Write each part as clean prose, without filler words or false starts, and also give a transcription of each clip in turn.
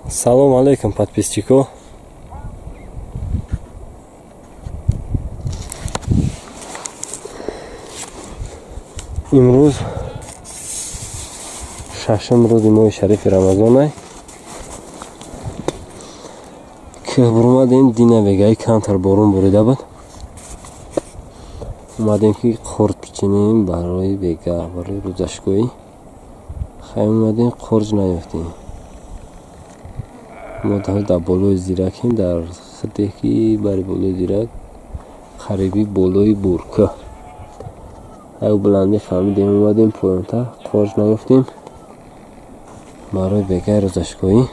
Салом алейкум, подписчико. Имрӯз шашум рӯзи моҳи шарифи Рамазонай. Ки бурмадем дина бегаи камтар борон бурида буд. Омадем ки қурт бичинем барои бега, барои рӯзашгоҳӣ. Хай омадем қурҷ наёфтем. Мо дар болои зиракем, дар хите ки бари болои зирак қариби болои бурка. Ай баландӣ фаҳмидем, омадем поёнтар, қурҷ наёфтем барои бегаи рӯзашгоҳӣ.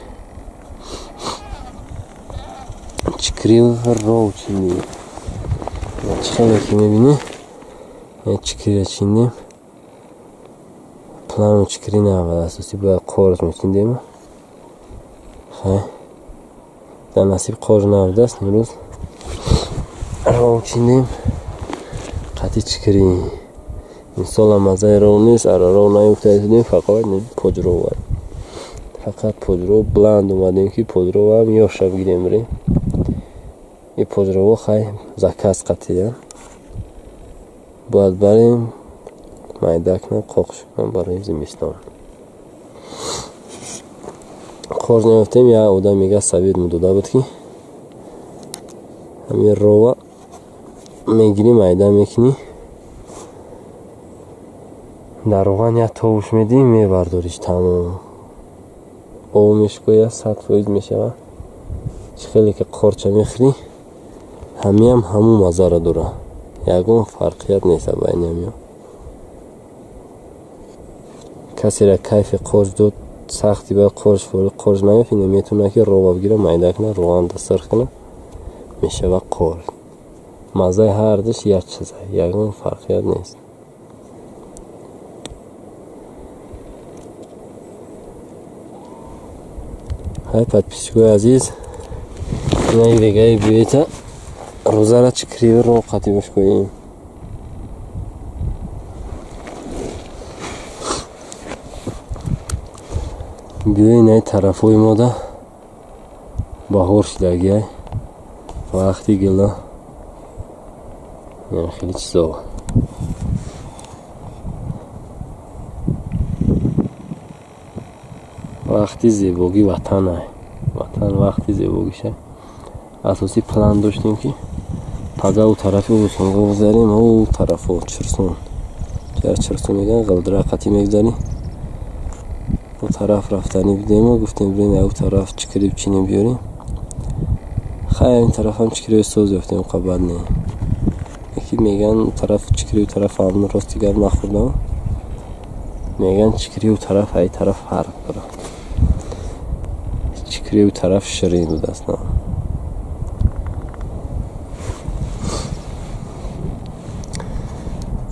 Чикрив ров чиндем. Чӣ хеле ки мебинӣ, чикрира чиндем. Плану чикри навад асосӣ бояд қорз мечиндем. Хай дар насиб қорз набудааст, имрӯз ров чиндем қати чикри. Имсолам маззаи ров нест, ара ров наёфта фақат поҷров, фақат поҷров. Баланд омадем ки поҷровам ёша бигирем бирем. И поҷрово хай заказ қатия бояд барем, майда кунам, қоқш кунам барои зимистон. Қорз наёфтем. Як одам мега совет дода буд ки ҳамин рова мегирӣ, майда мекунӣ, дар роған як товуш медиҳӣ, мебардориш, тамом. Об мешкояд, 100% мешавад. Чӣ хеле ки қорча мехӯрӣ, ҳамиам ҳамун маззаро дорад. Ягон фарқият нест байни ҳамиҳо. Касеро кайфи қорч дод, сахти бояд қорч фори қорч наёфт, ино метавонад ки рова бигира, майда кунад, роған дастарх кунад, мешавад қорч. Маззаи ҳардуш як чиза, ягон фарқият нест. Ҳай подписчикои азиз, инаи бегаи биёета рӯзара чикриви ров қатӣ бошкоем. Биёи инаи тарафҳои мода баҳор шидагиай, вақти гила, яъне хеле чизо. Вақти зебогӣ ватанай, ватан вақти зебогиша. Асосӣ план доштем ки пага ӯ тарафи Ӯсонго гузарем, ӯ тарафо Чирсон, чар Чирсон мегӯянд, Ғилдира қатӣ мегузарем. Ӯ тараф рафтанӣ будем, гуфтем бирем ӯ тараф чикриб чинем биёрем. Хайр, ин тарафам чикриби соз ёфтем, қабат не. Яки мегӯянд тараф чикриби тараф ҳамн рости гап нахӯрдам. Мегӯянд чикриби тараф ай тараф фарқ дорад. Чикриби тараф ширин будааст.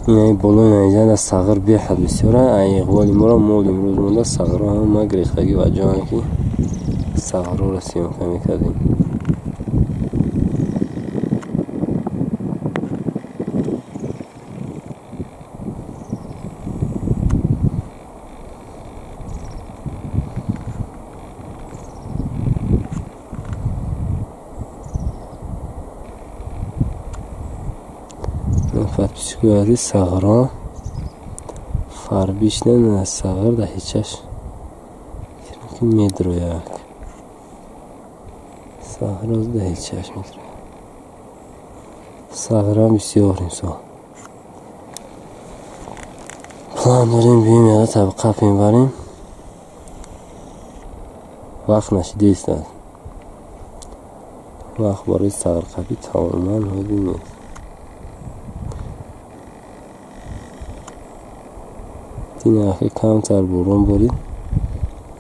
Инаи болои найза сағир беҳад бисёра. Ай иғволи моро мол имрӯз монда, сағирро ҳама гирифтагӣ ва ҷоан ки сағирро съёмка мекардем. Подписчикои азиз, сағирро фарбиш не, сағир дар ҳечаш медрояд. Сағирро дар ҳечаш медрояд. Сағирам бисёр имсол. План дорем биёем яда табиқа мебарем. Вақт нашида истад. Вақт барои сағирқапӣ тамоман ҳозир нест. Дин камтар борон борид,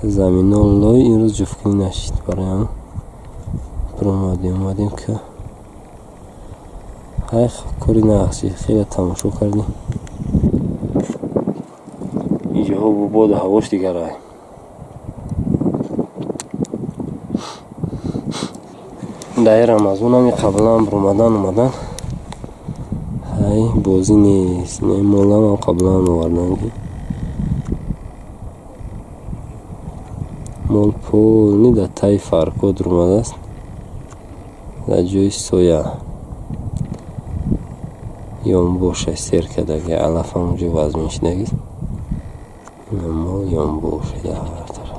замино лой, имрӯз ҷуфткунӣ нашид. Барои ҳамин биромадем, омадем ки ҳай кори нақши хеле тамошо кардем. Инҷоҳо боду ҳавош дигарай. Дар Рамазонам қаблан биромадан омадан ҳай бозӣ нест. Молам қаблан овардан ки Мол полный дар таи фарко дуромадааст, дар ҷои соя. Ёнбоша сер кардаги, алаф ҳамонҷо вазмин шудагист. Мол ёнбоша дар ҳар тараф.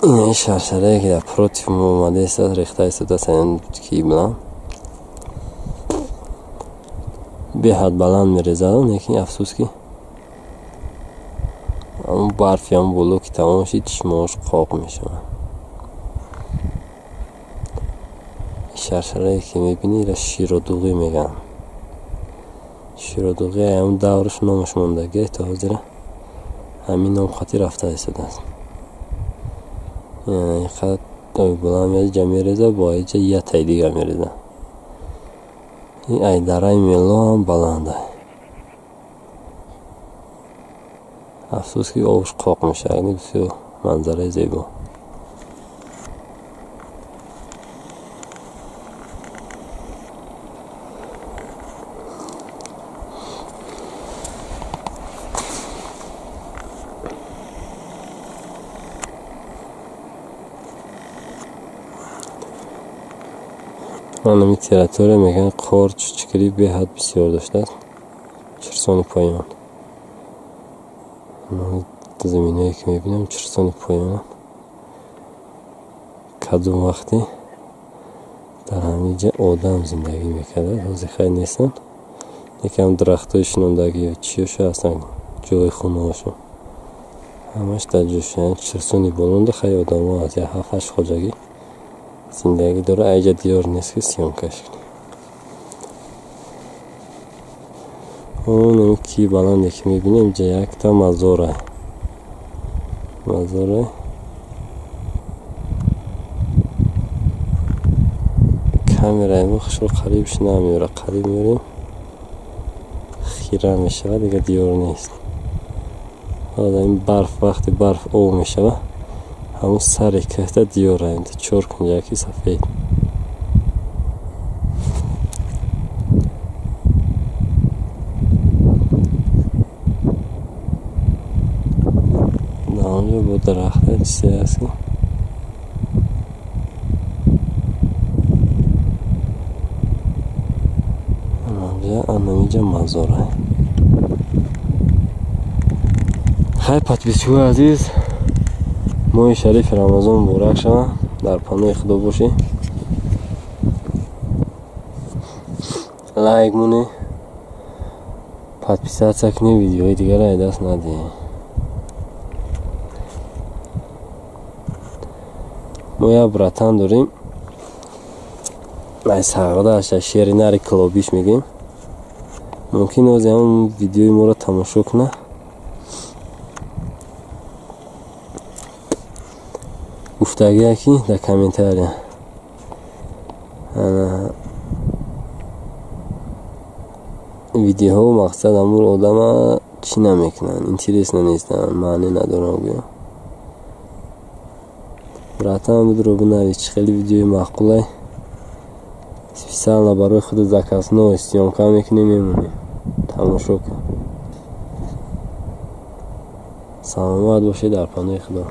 Ин шаршарае ки дар против мо омадааст, рехта истодааст, ки биланд беҳад баланд мерезад, лекин афсӯс ки ҳамон барфи ҳамон боло ки тамом шид, чишмаҳош қоқ мешавад. Шаршарае ки мебинӣ, ира широдуғӣ мегӯянд. Широдуғӣ ҳамон давраш номаш мондагӣ, то ҳозира ҳамин ном хати рафта истодааст. Инқадр баланд меҷа мереза, бо иҷа ятай дига мереза. Ин ай дараи Мело ҳам баланда. Афсӯс ки обш қоқ мешавад, бисёр манзараи зебо. Ҳамин территория мегӯянд қор чучкирӣ беҳад бисёр доштааст. Чирсони поён. Заминое ки мебинам чирсони поён. Кадом вақте дар ҳамин ҷа одам зиндагӣ мекардааст, ҳозир хайр нестанд. Лекин дарахтҳои шинондагӣ чиёшо ҳастанд, ҷои хонаҳошон. Ҳамаш дар ҷош. Чирсони болонда хайр одамо аз як 7-8 хоҷагӣ зиндагӣ дора, айҷа диёр нест ки съёмкаш кунӣ. Он ки баланде ки мебинем, инҷа якта мазора. Мазора. Камераи мо хушро қариб намеёра, қариб меёрем. Хира мешавад, дига диёр нест. Ҳозир ин барф, вақти барф об мешавад, ҳамон сари кӯҳта диёра, чор кунҷаки сафед. Дар онҷо бо дарахта чизе ҳаст ки анамиҷа мазора. Хай подписчикои азиз, моҳи шарифи Рамазон муборак шавад. Дар паноҳи Худо бошед. Лайк монед, подписаться кунед, видеоҳои дигарро аз даст надиҳед. Мо як братан дорем, ай сағдааш шери нари клобиш мегӯем. Мумкин ҳозир ҳамон видеои моро тамошо кунад. Гуфтагия ки дар комментария видеоҳо мақсад ҳамун одама чӣ намекунанд, интересно нестанд, маъне надоранд гӯё. Братан будро бинавис, чӣ хеле видеои маъқулай. Специально барои худ заказной съёмка мекунем, мемонем. Тамошо кун. Саломат бошед, дар паноҳи Худо.